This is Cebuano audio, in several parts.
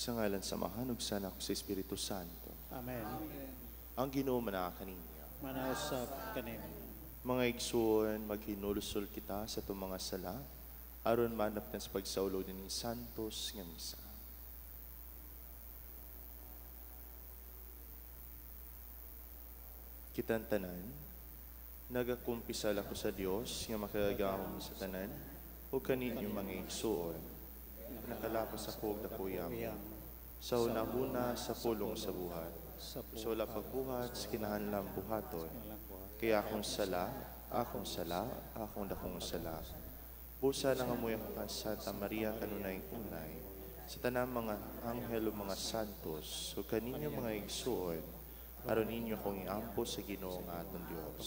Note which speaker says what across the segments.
Speaker 1: Sa ngalan sa Amahan ug sa Anak ug sa Espiritu Santo.
Speaker 2: Amen.
Speaker 1: Ang Ginoo manaa kaninyo.
Speaker 2: Manausab kanimo.
Speaker 1: Mga igsoon, maghinulsol kita sa atong mga sala aron maanap sa pagsaulog ni Santos nga misa. Kitang tanan, nagakumpisal ako sa Dios nga makagagahom sa tanan ug kaninyo mga igsoon. Nakalapas ako og dakuyam sa hunahuna sa pulong sa buhat, sa wala pagbuhat sa kinahanglang buhaton. Kaya akong sala, akong sala, akong dakong sala. Busa nangamuy ako kan Santa Maria kanunay unay, sa tanang mga anghel ug mga santos, ug kaninyo mga igsoon, aron ninyo akong iampo sa Ginoo nga atong Dios.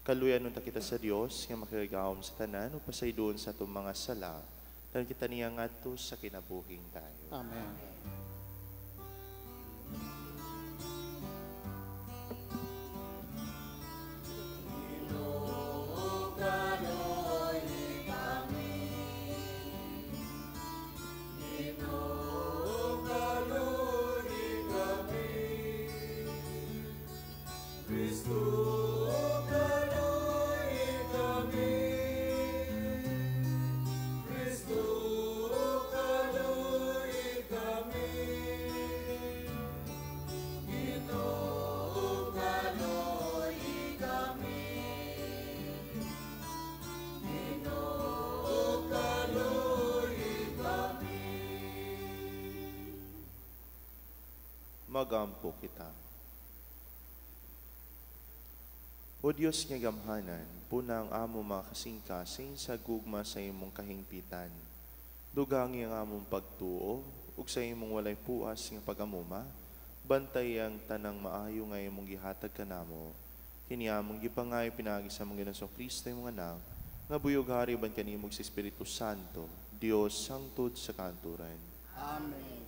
Speaker 1: Kaluyan unta kita sa Dios nga makagagahom sa tanan ug pasayloon sa atong mga sala, dahil kita niya ngadto sa kinabuhing tayo.
Speaker 2: Amen.
Speaker 1: Magampo kita. O Dios nga gamhanan, puna ang amo mga kasing-kasing sa gugma sa imong kahingpitan. Dugangi ang among pagtuo ug sa imong walay puas nga pagamuma, bantay ang tanang maayo nga imong gihatag kanamo. Kini among gipangayo pinaagi sa among Ginoong Kristo imong anak, nga buyog hari uban kanimo sa Espiritu Santo, Dios sangtod sa kanturan.
Speaker 2: Amen.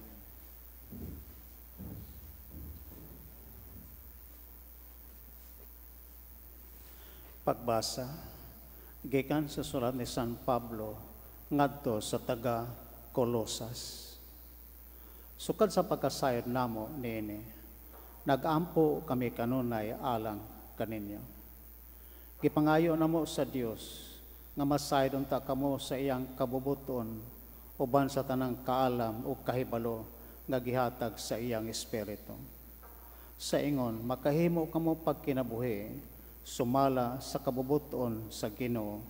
Speaker 2: Pagbasa gikan sa surat ni San Pablo ngadto sa taga Colosas. Sukad sa pagkasayod namo niini, nagampo kami kanunay alang kaninyo. Gipangayo namo sa Dios nga masayod unta kamo sa iyang kabubuton uban sa tanang kaalam ug kahibalo nga gihatag sa iyang espiritu. Sa ingon makahimo kamo pagkinabuhi sumala sa kabubuton sa Ginoo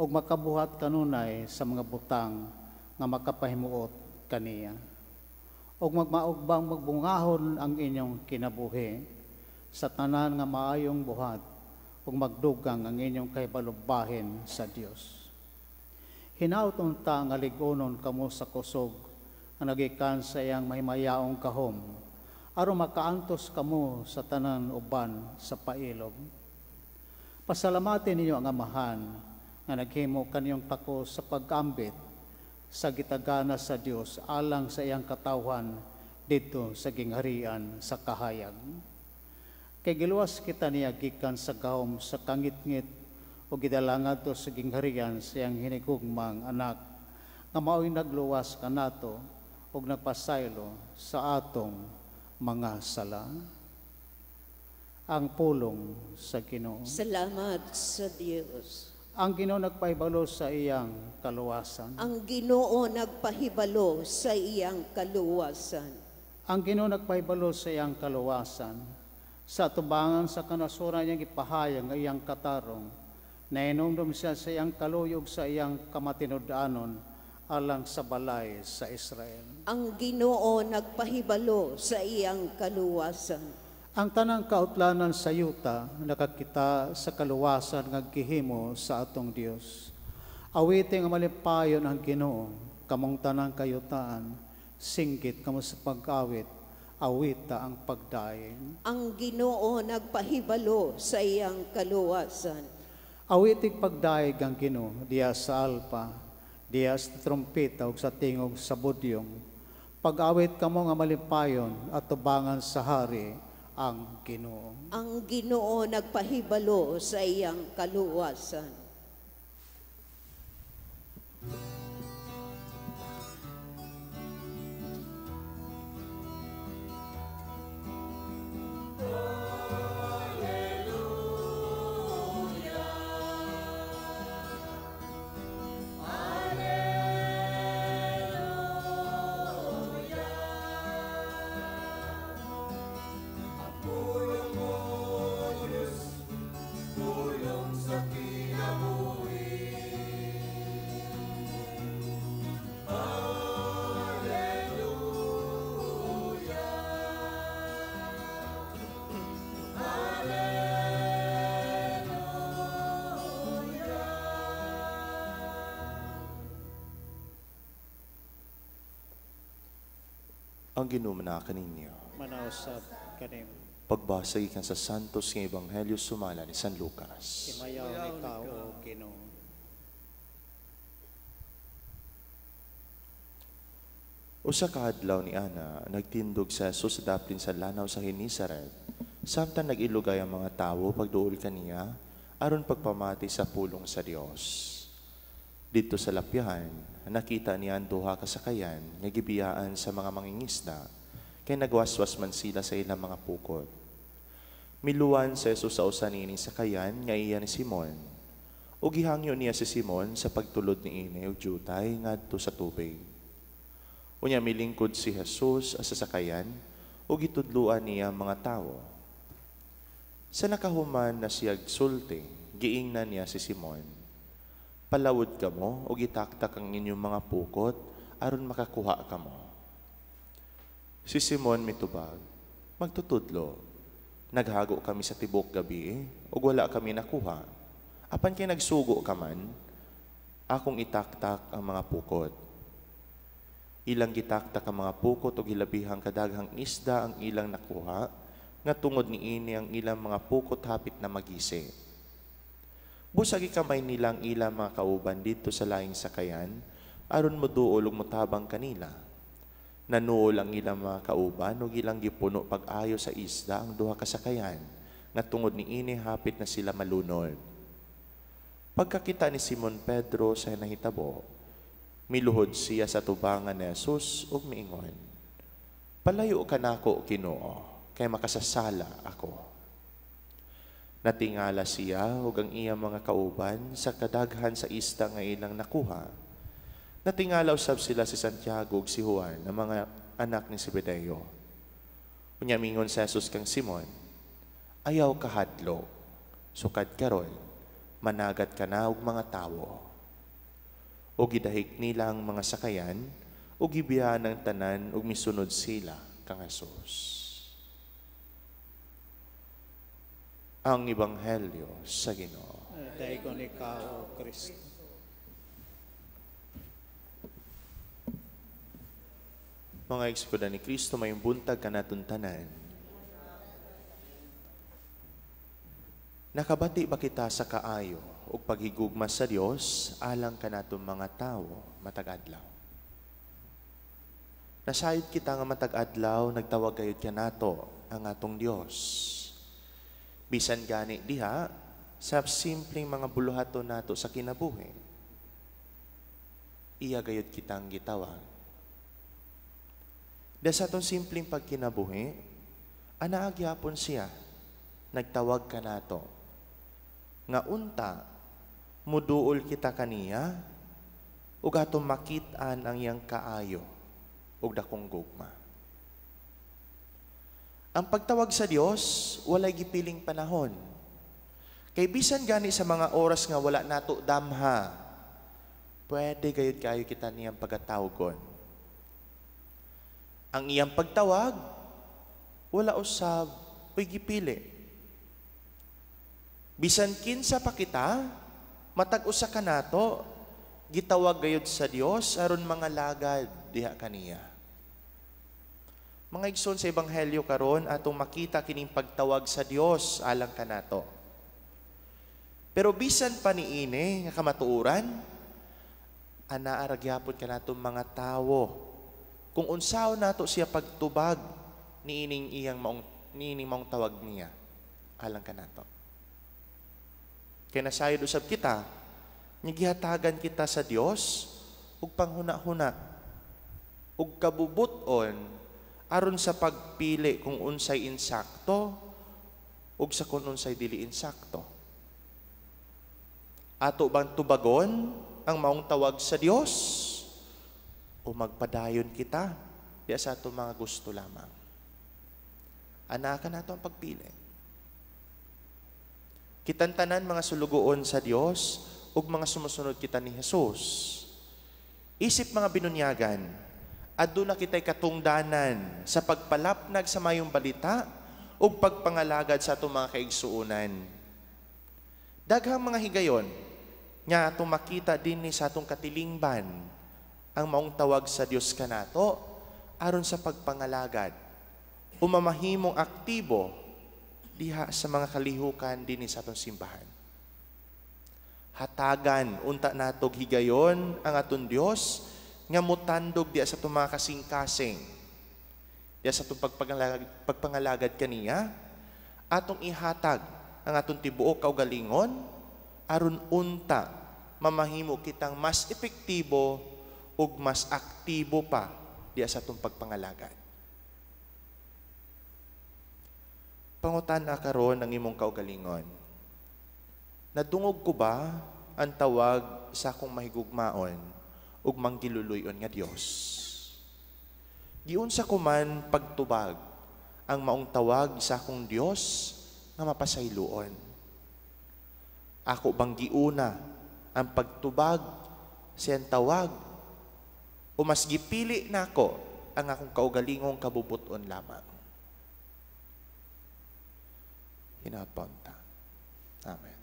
Speaker 2: ug makabuhat kanunay sa mga butang nga makapahimuot kaniya. Ug magmaugbang magbungahon ang inyong kinabuhi sa tanan nga maayong buhat ug magdugang ang inyong kahibalubahin sa Dios. Hinaut unta nga lig-onon kamo sa kusog nga nagikan sa iyang mahimayaong kahom aron makaantos kamo sa tanan uban sa pailog. Pasalamatin ninyo ang Amahan nga naghimo kaniyong tako sa pag-ambit sa gitagana sa Dios alang sa iyang katawhan didto sa gingharian sa kahayag. Kay giluwas kita niya gikan sa gahom sa kangitngit o gidala ngadto sa gingharian sa iyang hinigugmang anak nga mao'y nagluwas kanato ug nagpasaylo sa atong mga sala. Ang pulong sa Ginoo.
Speaker 3: Salamat sa Dios.
Speaker 2: Ang Ginoo nagpahibalo sa iyang kaluwasan.
Speaker 3: Ang Ginoo nagpahibalo sa iyang kaluwasan.
Speaker 2: Ang Ginoo nagpahibalo sa iyang kaluwasan. Sa tubangan sa kanasuran niyang gipahayag ang iyang katarong. Nainumdum siya sa iyang kaluyog sa iyang kamatinud-anon alang sa balay sa Israel.
Speaker 3: Ang Ginoo nagpahibalo sa iyang kaluwasan.
Speaker 2: Ang tanang kautlanan sa yuta nakakita sa kaluwasan nga gihimo sa atong Dios. Awite nga malipayon ang Ginoo, kamong tanang kayutaan, singgit kamo sa pag-awit, awita ang pagdayon.
Speaker 3: Ang Ginoo nagpahibalo sa iyang kaluwasan.
Speaker 2: Awitig pagdayeg ang Ginoo diya sa alpa, diya sa trompeta ug sa tingog sa budyong. Pag-awit kamo nga malipayon at tubangan sa hari ang Ginoo.
Speaker 3: Ang Ginoo nagpahibalo sa iyang kaluwasan.
Speaker 1: Ang Ginoo na kaninyo.
Speaker 2: Manausab kanimo.
Speaker 1: Pagbasa gikan sa Santos nga Ebanghelyo sumala ni San Lucas.
Speaker 2: Himayaw ikaw, o Ginoo.
Speaker 1: Usa ka adlaw ni ana, nagtindog si Jesus sa daplin sa lanaw sa Genesaret. Samtang nag-ilugay ang mga tawo pagduol kaniya aron pagpamati sa pulong sa Dios. Didto sa lapyahan, nakita niya ang duha ka sakayan nga gibiyaan sa mga mangingisda, kay nagwaswas man sila sa ilang mga pukot. Miluwan si Jesus sa usa niining sakayan nga iya ni Simon. Ug gihangyo niya si Simon sa pagtulod niini og jutay ngadto sa tubig. Unya milingkod si Jesus sa sakayan ug gitudloan niya ang mga tawo. Sa nakahuman na siya sulti, giingnan niya si Simon, "Palawod kamo ug itaktak ang inyong mga pukot aron makakuha kamo." Si Simon mitubag, "Magtutudlo, naghago kami sa tibok gabi ug wala kami nakuha. Apan kay nagsugo ka man, akong itaktak ang mga pukot." Ilang gitaktak ang mga pukot ug hilabihang kadaghang isda ang ilang nakuha, nga tungod niini ang ilang mga pukot hapit na magisi. Busag ikamay nila ang ilang mga kauban didto sa laing sakayan, aron moduol ug motabang kanila. Nanuol ang ilang mga kauban ug ilang gipuno pag-ayo sa isda ang duha ka sakayan, nga tungod niini hapit na sila malunod. Pagkakita ni Simon Pedro sa nahitabo, miluhod siya sa tubangan ni Jesus ug miingon, "Palayo ka nako, Ginoo, kay makasasala ako." Natingala siya ug ang iyang mga kauban sa kadaghan sa isda nga ilang nakuha. Natingala usab sila si Santiago ug si Juan, ang mga anak ni Zebedeo. Unya mingon sa Jesus kang Simon, "Ayaw kahadlok, sukad karon managat ka na og mga tawo." O gidahik nila ang mga sakayan, o gibiyaan ang tanan, ug misunod sila kang Jesus. Ang Ebanghelyo sa Ginoo.
Speaker 2: Daigon ikaw, O Kristo.
Speaker 1: Mga igsuonan ni Kristo, mayong buntag kanaton tanan. Nakabati ba kita sa kaayo ug paghigugma sa Dios alang kanaton mga tawo matag adlaw? Nasayod kita nga matag adlaw nagtawag gayud kanato ang atong Dios. Bisan gani diha sa simpleng mga buluhaton nato sa kinabuhi, iya gayud kitang gitawag. Dahil sa atong simpleng pagkinabuhi, anaa gyapon siya, nagtawag kanato. Nga unta, muduol kita kaniya, ug atong makit-an ang iyang kaayo ug dakong gugma. Ang pagtawag sa Dios walay gipiling panahon. Kay bisan gani sa mga oras nga wala nato damha, pwede gayud kaayo kita niyang pagatawgon. Ang iyang pagtawag, wala usab uy gipili. Bisan kinsa pa kita, matag usa ka nato, gitawag gayud sa Dios aron mga lagad diha kaniya. Mga igsoon, sa Ebanghelyo karon atong makita kining pagtawag sa Dios alang kanato. Pero bisan pa niini nga kamatuoran, anaa ra gyapon kanato mga tawo. Kung unsaon nato siya pagtubag niining iyang maong niining maong tawag niya alang kanato. Kay nasayod usab kita, gihatagan kita sa Dios ug panghuna-huna ug kabubut-on aron sa pagpili kung unsay insakto ug sa kung unsay dili insakto. Ato bang tubagon ang maong tawag sa Dios o magpadayon kita diya sa atong mga gusto lamang? Anaka nato ang pagpili. Kitantanan mga sulugoon sa Dios ug mga sumusunod kita ni Jesus. Isip mga binunyagan, aduna kita'y katungdanan sa pagpalapnag sa mayong balita ug pagpangalagad sa atong mga kaigsuonan. Daghang mga higayon nga atong makita dinhi sa atong katilingban ang maong tawag sa Dios kanato aron sa pagpangalagad o mamahimong aktibo diha sa mga kalihukan dinhi sa atong simbahan. Hatagan unta natog higayon ang aton Dios nga motandog diha sa atong mga kasing-kasing, diha sa atong pagpangalagad kaniya, atong ihatag ang atong tibuok kaugalingon aron unta mamahimo kitang mas epektibo ug mas aktibo pa diha sa atong pagpangalagad. Pangutan-a karon ang imong kaugalingon. Nadungog ko ba ang tawag sa akong mahigugmaon ug manggiluluyon nga Dios? Giunsa ko man pagtubag ang maong tawag sa akong Dios nga mapasayloon? Ako bang giuna ang pagtubag sa iyang tawag o mas gipili nako ang akong kaugalingong kabubuton lamang? Hinaponta. Amen.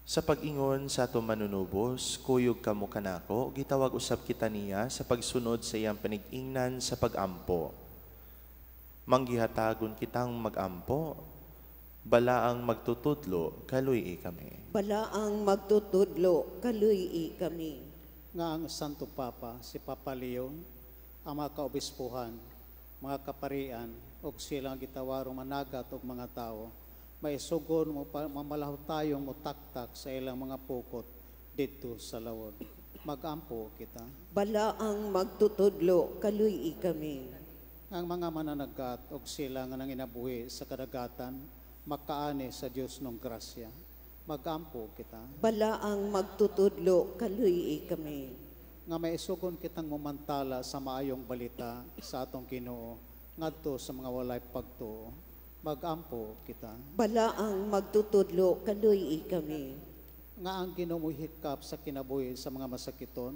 Speaker 1: Sa pag-ingon sa atong manunubos, kuyog kamo kanako, gitawag usab kita niya sa pagsunod sa iyang panigingnan sa pagampo. Manggihatagon kitang magampo, balaang magtutudlo, kaluy kami.
Speaker 3: Balaang magtutudlo, kaluy kami.
Speaker 2: Nga ang Santo Papa, si Papa Leo, ang mga kaobispuhan, mga kaparian, ug silang gitawarong managat og mga tao, maisugon mo mamalaho tayong mutaktak sa ilang mga pukot didto sa lawod. Magampo kita.
Speaker 3: Balaang magtutudlo, kaluy kami.
Speaker 2: Ang mga mananagat og sila nga nanginabuhi sa kadagatan, makaani sa Dios nung grasya. Magampo kita.
Speaker 3: Balaang magtutudlo, kaluy kami.
Speaker 2: Nga maisugon kitang mumantala sa maayong balita sa atong Ginoo ngadto sa mga walay pagtuo. Magampo kita.
Speaker 3: Balaang magtutudlo, kaluy kami.
Speaker 2: Nga ang Ginoo mohikap sa kinabuhi sa mga masakiton,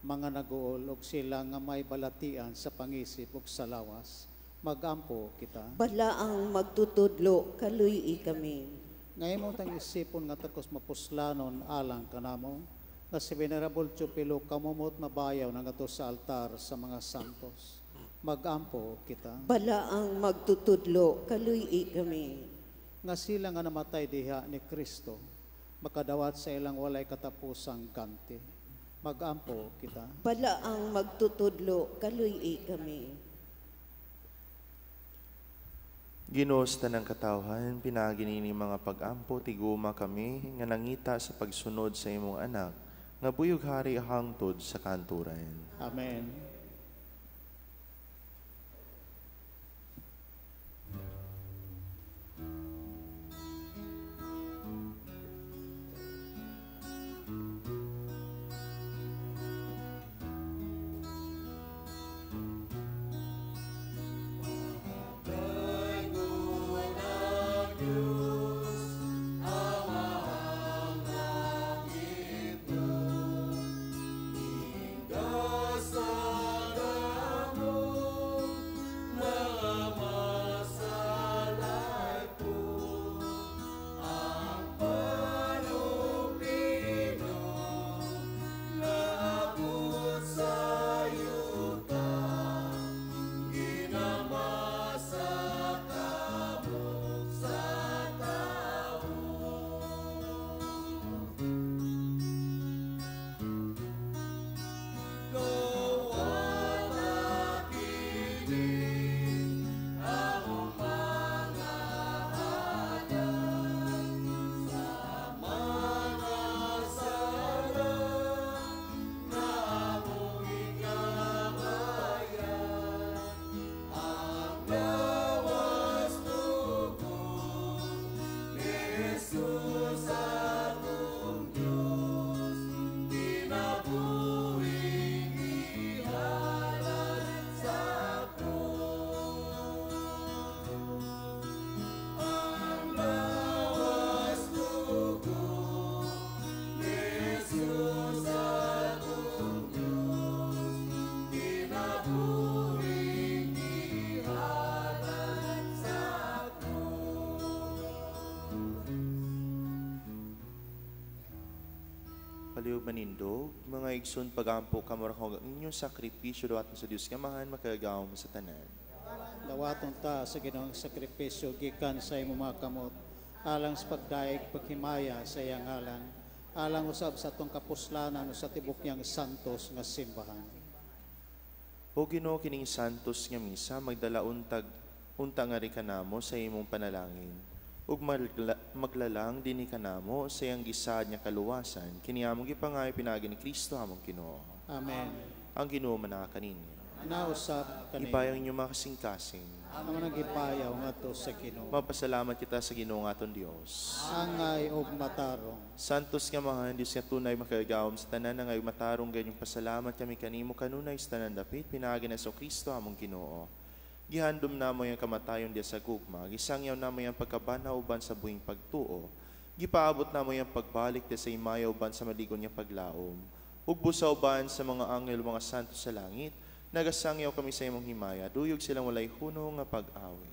Speaker 2: mga naguol og sila nga may balatian sa pangisip ug sa lawas. Magampo kita.
Speaker 3: Balaang magtutudlo, kaluy kami.
Speaker 2: Nga imong tang isipon nga takos mapuslanon alang kanamo, nga si Venerable Chupilo kamumot mabayaw nangadto sa altar sa mga santos. Magampo kita.
Speaker 3: Balaang magtutudlo, kaluy kami.
Speaker 2: Nga sila nga namatay diha ni Kristo, makadawat sa ilang walay katapusang ganti. Magampo kita.
Speaker 3: Balaang magtutudlo, kaluy kami.
Speaker 1: Ginoo sa tanang katawhan, pinaagi niini mga pagampo, tiguma kami nga nangita sa pagsunod sa imong anak, nga buyog hari hangtod sa kanturan.
Speaker 2: Amen.
Speaker 4: Sa
Speaker 1: Pangayog manindog, mga igsoon, pagampo kamo ra ang inyong sakripisyo duhaton sa Dios nga Amahan makagagahom sa tanan.
Speaker 2: Dawaton ta sa Ginoong sakripisyo gikan sa imong mga kamot, alang sa pagdaig paghimaya sa iyang ngalan, alang usab sa atong kapuslanan o sa tibok niyang santos nga simbahan.
Speaker 1: O Ginoo, kining santos nga misa magdala unta nga ri kanamo sa imong panalangin, ug maglalang dinhi kanamo sa iyang gisad nga kaluwasan, kini among gipangayo pinaagi ni Kristo among Ginoo.
Speaker 2: Amen.
Speaker 1: Ang Ginoo manaa kaninyo.
Speaker 2: Nausap kaninyo.
Speaker 1: Ibayaw inyong mga kasing-kasing.
Speaker 2: Ang mga gipayaw ngadto sa Ginoo.
Speaker 1: Mapasalamat kita sa Ginoo nga aton Dios.
Speaker 2: Angay og matarong.
Speaker 1: Santos nga Amahan, Dios nga tunay makagagahom sa tanan, angay matarong ganyong pasalamat kami kanimo kanunay sa tanan dapit pinaagi ni Kristo among Ginoo. Gihandom namo yang kamatayon diya sa gugma, gisangyaw namo yang pagkabanhaw uban sa buhing pagtuo, gipaabot namo yang pagbalik diya sa imaya uban sa maligon nga paglaom. Ug busa uban sa mga anghel mga santo sa langit, nagasangyaw kami sa imong himaya, duyog silang walay huno nga pag-awi.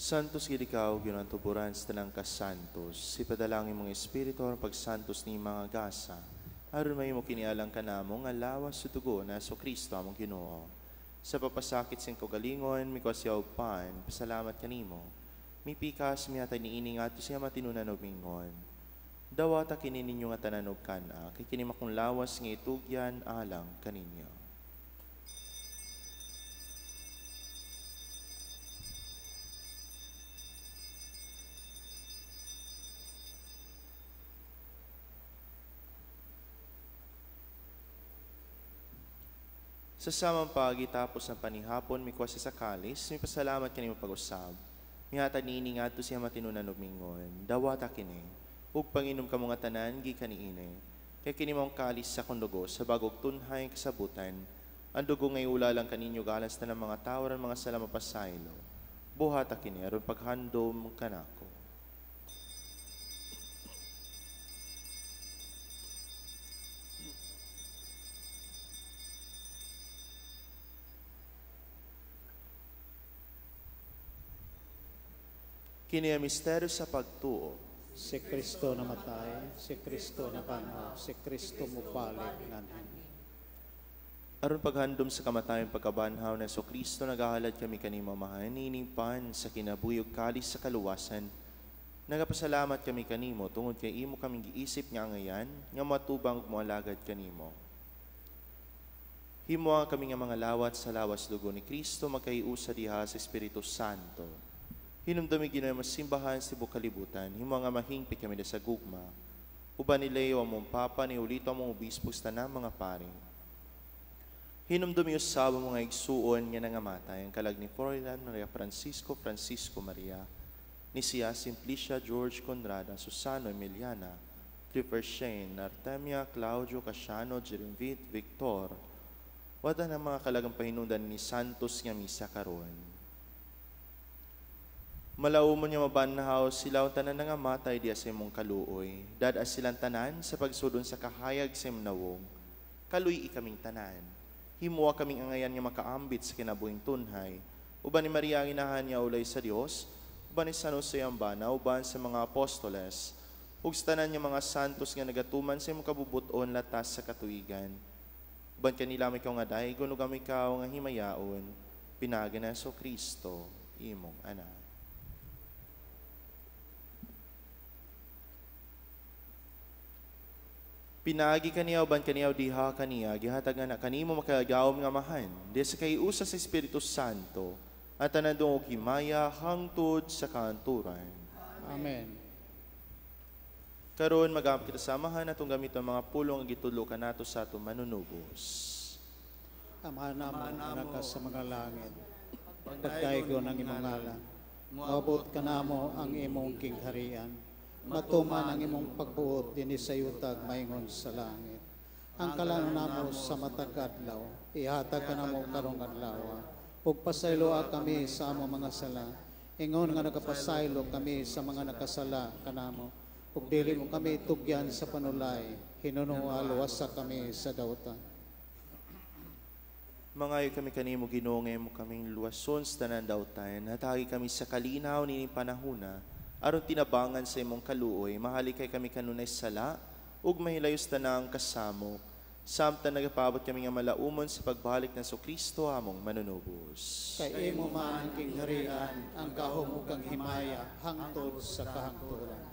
Speaker 1: Santos gid ikaw, Ginoong tuburan sa tanang kasantos. Ipadalangin mong espiritu aron pagsantos ni mga gasa. Aron mahimo kinialang kanamo nga lawas sa dugo na so Kristo among Ginoo. Sa papasakit sing kaugalingon, mikosyaw pan, pasalamat kanimo. Mipikas mihatag niini ngadto siya matinunan og mingon. Dawata kini ninyo nga tanan og kan-a, kay kini makong lawas nga itugyan alang kaninyo. Sa samang pagi tapos ng panihapon, mikuha siya sa kalis, may pasalamat kanimo pag-usab. Mihatag niini ngadto siya matinunan og mingon. Dawata kini, ug panginom kamo nga tanan gikan niini. Kay kini maong kalis sa akong dugo sa bagog tunhay kasabutan. Ang dugo ngay ulalang kaninyo galas na ng mga tawo aron mga sala mapasaylo. Buhata kini aron paghandom kanako. Kini ang misteryo sa pagtuo.
Speaker 2: Si Kristo namatay, si Kristo nabanhaw, si Kristo mubalik nganhi.
Speaker 1: Aron paghandom sa kamatayon pagkabanhaw na so Kristo, nagahalad kami kanimo Amahan, niining pan sa kinabuhi ug kalis sa kaluwasan. Nagapasalamat kami kanimo tungod kay imo kaming giisip nga angayan nga matubang ug moalagad kanimo. Himoa kami nga mga lawat sa lawas dugo ni Kristo magkahiusa diha sa Espiritu Santo. Hinumdumi Ginoo ang simbahan sa tibuok kalibutan, himo nga mahingpit kami sa gugma. Uban ni Leo among Papa, ni Ulito among obispo sa tanang mga pari. Hinumdumi usab ang mga igsuon nga nangamatay, ang kalag ni Froilan, Maria Francisco, Francisco Maria, ni siya Simplicia, George Conrada, Susano Emiliana, Clifford Shane, Artemia, Claudio, Casiano, Jerenvit, Victor, wada ng mga kalagang pahinungdan ni Santos nga misa karon. Malaumon nga mabanhaw sila ang tanan nga matay diya sa imong kaluoy. Dad-as silang tanan sa pagsudon sa kahayag sa imong nawong. Kaluy ikaming tanan. Himuwa kaming angayan nga makaambit sa kinabuhing tunhay. Uban ni Maria ang inahan niya ulay sa Dios, Uban ni San Jose ang bana, uban sa mga apostoles, ug sa tanan nga mga santos nga nagatuman sa imong kabubuton latas sa katuigan. Uban kanila ikaw nga daygon ug kami ikaw nga himayaon, pinaagi ni Jesu-Cristo, imong anak. Pinaagi kaniya uban kaniya diha kaniya gihatag nga kanimo makagagahom nga Amahan, diha sa kaiusa sa Espiritu Santo, at tanan dungog himaya hangtod sa kahanturan.
Speaker 2: Amen.
Speaker 1: Karon magamit kita sa Amahan atong gamiton ang mga pulong nga gitudlo kanato sa atong manunubos.
Speaker 2: Ama namo nga naka sa mga langit, pagdaygon ang imong ngalan. Moabot kanamo ang imong gingharian. Matuman ang imong pagbuot dinhi sa yutag maingon sa langit. Ang kalanon namo sa matag adlaw, ihatag kanamo karong adlaw. Ug pasayloa kami sa among mga sala, ingon nga nagapasaylo kami sa mga nakasala kanamo. Ug dili mo kami tugyan sa panulay, hinunoa luwasa kami sa dautan.
Speaker 1: Mangayo kami kanimo, Ginoo, nga imo kaming luwason sa tanan dautan. Hatagi kami sa kalinaw nining panahona, aron tinabangan sa imong kaluoy, mahalikay kami kanunay sala ug mahilayos tanang kasamok. Samtang nagapaabot kami nga malaumon sa pagbalik ng Kristo among manunubos.
Speaker 2: Kay imo man ang kingharian, ang gahom ug ang himaya hangtod sa kahangturan.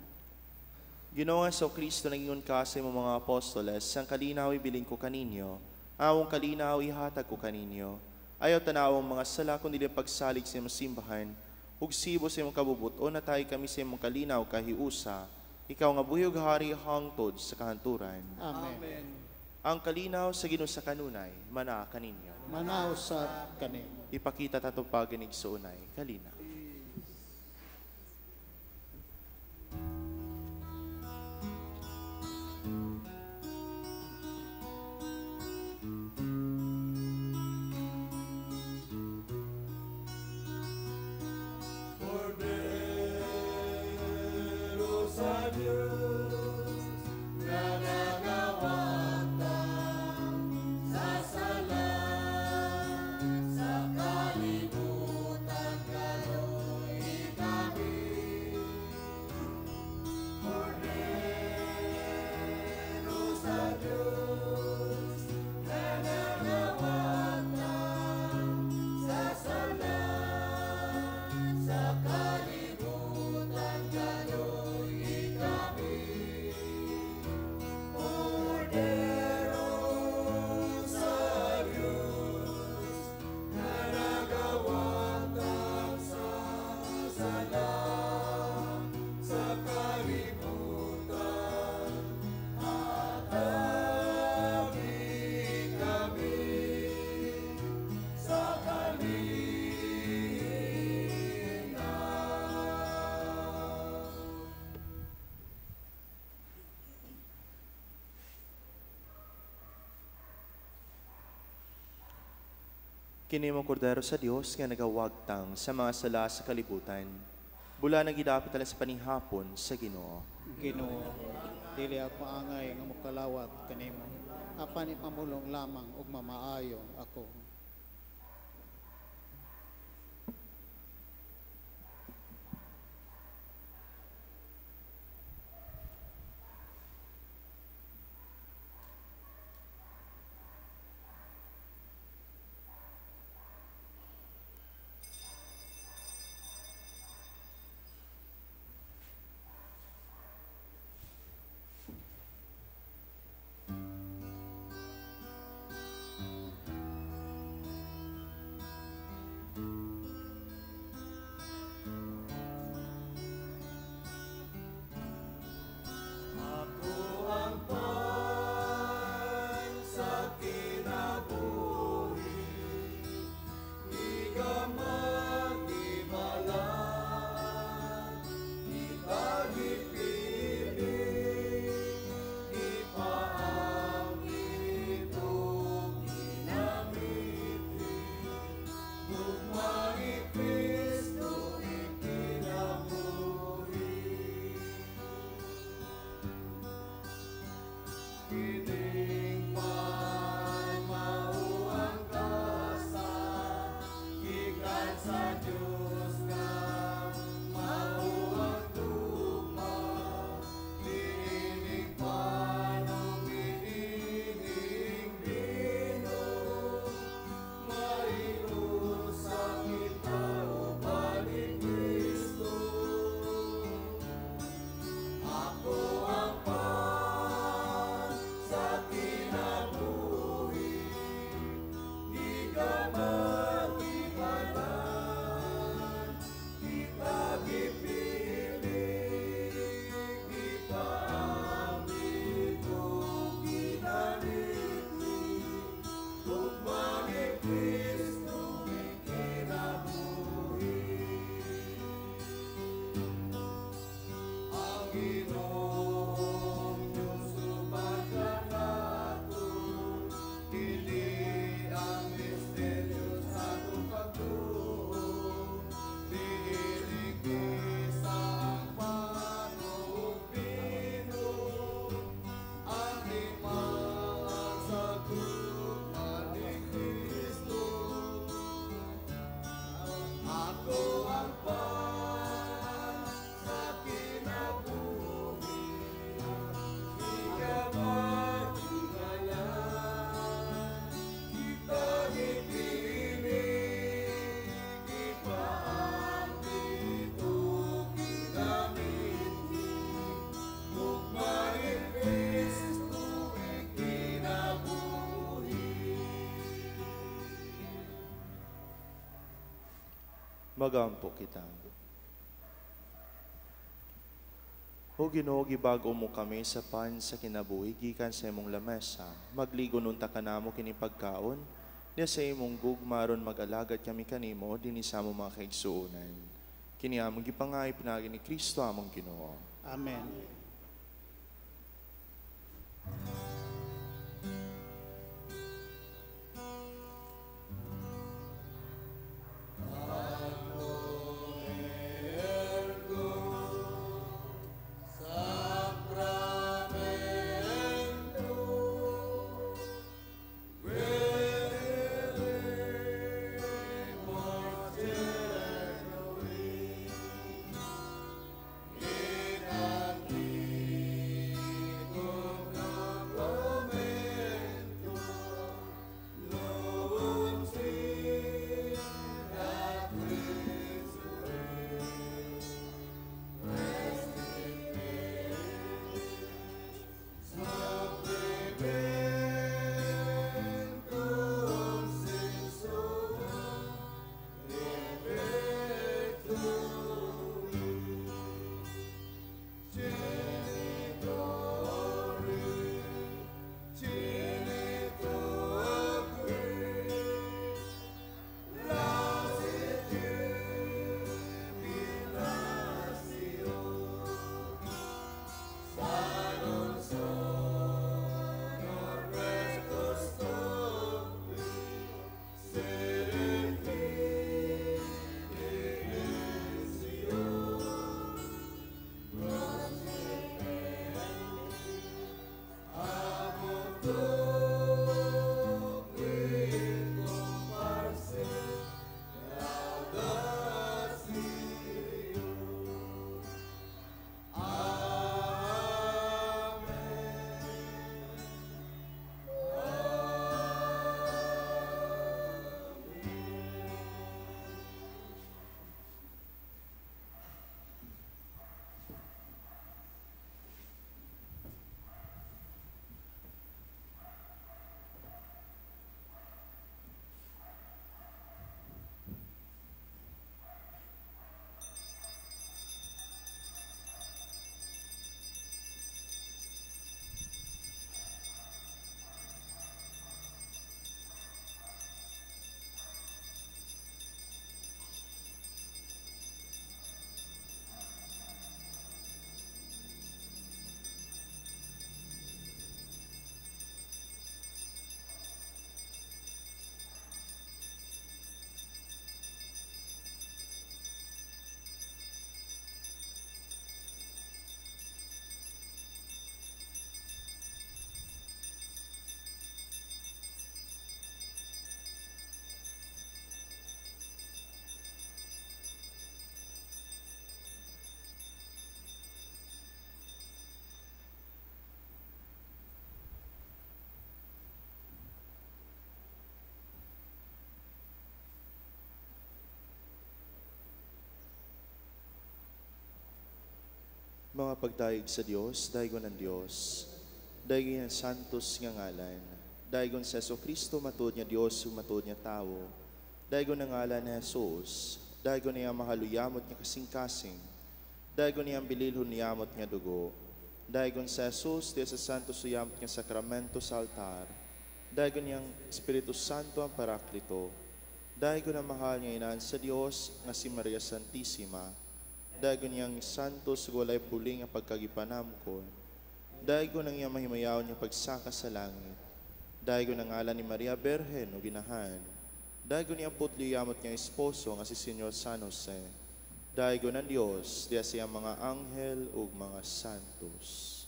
Speaker 1: Ginoo nga Kristo, nagingon ka sa imong mga apostoles, ang kalinaw ibilin ko kaninyo, awong kalinaw ihatag ko kaninyo. Ayaw tanawang mga sala kundi ang pagsalig sa imong simbahan, ug sibo sa imong kabubuton na tayo kami sa imong kalinaw kahiusa. Ikaw nga buhi ug hari hangtod sa kahanturan.
Speaker 2: Amen. Amen.
Speaker 1: Ang kalinaw sa Ginoo sa kanunay, mana kaninyo.
Speaker 2: Mana usab kanimo.
Speaker 1: Ipakita tatong paginig sa unay, kalinaw.
Speaker 4: Sa Diyos na nagawagtang sa sala, sa kalibutan kaloy kami. Kordero sa Diyos na nagawagtang sa sala, sa kalibutan kaloy kami. Kordero sa Diyos na nagawagtang sa sala, sa kalibutan hatagi kami sa kalinaw.
Speaker 1: Kini mong kordero sa Dios nga nagawagtang sa mga sala sa kalibutan. Bula nang gidapit sa panihapon sa Ginoo.
Speaker 2: Ginoo, dili ako angay nga mokalawat kanimo, apan ipamulong lamang ug mamaayo ako.
Speaker 1: Magampo kita. O Ginoo, gibag-o mo kami sa pan sa kinabuhi gikan sa imong lamesa. Magligon unta kanamo kining pagkaon, niya sa imong gugma aron mag-alagad kami kanimo dinhi sa among mga kaigsuonan. Kini among gipangayop pinaagi ni Kristo among Ginoo.
Speaker 2: Amen.
Speaker 1: Mga pagdayeg sa Dios, daygon ang Dios, daygon ang santos nga ngalan, daygon sa Jesu Kristo matuod nga Dios ug matuod nga tawo, daygon ang ngalan ni Jesus, daygon niya mahaluyamot nga kasing-kasing, daygon niya ang bililhon niyamot nga dugo, daygon sa Jesus diya sa santos uyamot nga sakramento sa altar, daygon niyang Espiritu Santo ang Paraklito, daygon ang mahal nga inaan sa Dios nga si Maria Santissima, daygon niyang santos walay puling ang pagkagipanamkon, daygon ang iyang mahimayaon nga pagsaka sa langit, daygon ang ngalan ni Maria Berhen o ginahan, daygon niyang putliyamot nga esposo nga si Senyor San Jose, daygon ang Dios diya siyang mga anghel ug mga santos.